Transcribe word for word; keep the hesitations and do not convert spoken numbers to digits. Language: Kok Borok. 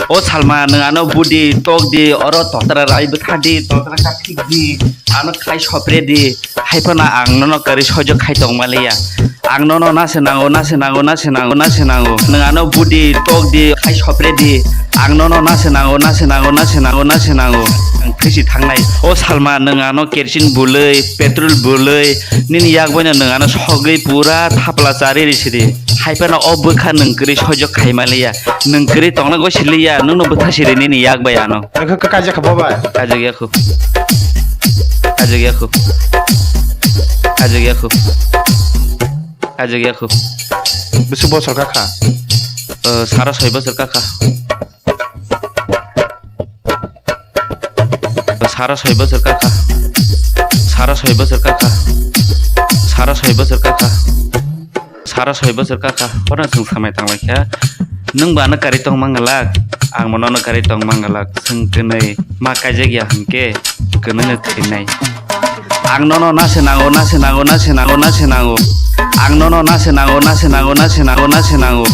O Salma, nwng ano budi tok di, oro totra rai bwtha di, totra kathik di, ano khai sopre di, hai phano ang nono kwrwi soijo khai tong maliya. Ang nono na se nango, na se nango, na se nango, na se nango. Nwng ano budi tok di, khai sopre di, ang nono na se nango, na se nango, na se nango, na se nango. Ang thwisi thangnai. O Salma, nwng ano kerosene bwlwi, petrol bwlwi, nini yak bai no nwng ano sogwi pura thapla chari ri sidi. Hai phano o bwkha nwng kwrwi soijo khai maliya. Nwng kwrwi tongna gosiliya, nwngno bwtha siri nini yak bai ano. Ang khe kaijak kha bo bai. Kajak yakhu. Kajak yakhu. Kajak yakhu. Kajak yakhu. Bisi bosor kakha. Eh, sara soi bosor kakha. Sara soi bosor kakha. Sara soi bosor kakha. Sara soi bosor kakha. Sara soi bosor kakha. Hora chwng samai tanglaikha. Nwng ba ano kari tong mangalak. Ang mo nono kari tong mangalak. Chwng kwnwi ma kaijak ya hwnkhe kwnwi no thwinai. Ang nono na se nango, na se nango, na se nango, na se nango. Ang nono na se nango, na se nango, na se nango, na se nango.